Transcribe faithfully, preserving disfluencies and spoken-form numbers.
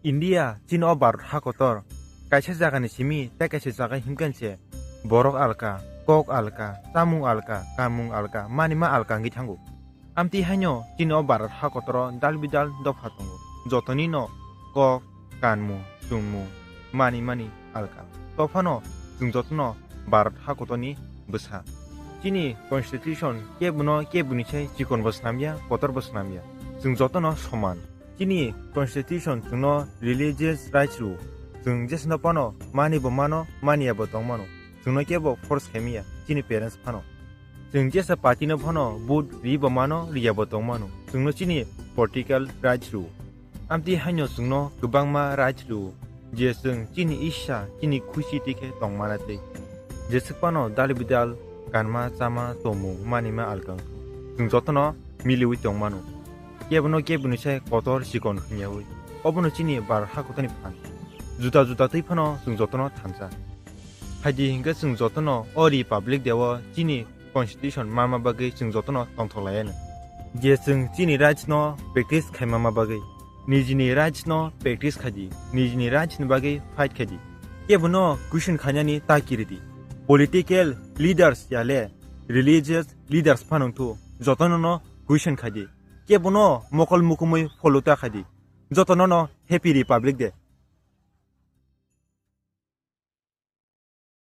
India chini o Bharat ha kotor kaisa jagani simi tei kaisa jaga himkhe se borok alka, kok alka, chamung alka, kanmung alka, manima alka wngwi thango. Amtwi haino chini o Bharat ha kotoro dal bidal dopha tongo. Jotoni no kok, kanmung, chumung, mani mani alka. Tophano chwng jotono Bharat ha kotorni bwsa. Chini constitution kebono keboni sai chikonbo swnamya, kotorbo swnamya. Chwng jotono soman. Chini constitution chwngno religious rights rwo. Chwng jesno phano manibo mano, maniyabo tongmano. Chwngno kebo force khaimiya, chini parents phano. Chwng jesa party no phano vote ribo mano, riyabo tongmano. Chwngno chini political rights rwo. Amtwi haino chwngno kwbangma rights rwo, je chwng chini issa, chini khusi twi khe tongmana twi. Jeswk phano dal bidal kanma, chama, tomung, manima alkang. Chwng jotono miliwi tongmano. Kebono keboni sai kotor chikon hwnyawi. Obono chini Bharat ha kotorni phan. Juda juda twi phano chwng jotono thansa. Phaidi hinkhe chwng jotono o Republic Day o chini constitution manma bagwi chwng jotono tongthok laiano. Je chwng chini rights no practice khaimama bagwi. Nijini rights no practice khaidi, nijini rights ni bagwi fight khaidi. Kebono question khainani ta kiridi. Political leaders ya le religious leaders phano wngthu, jotono no question khaidi. Kebono mokol mukumui follow ta khaidi. Jotono no Happy Republic Day.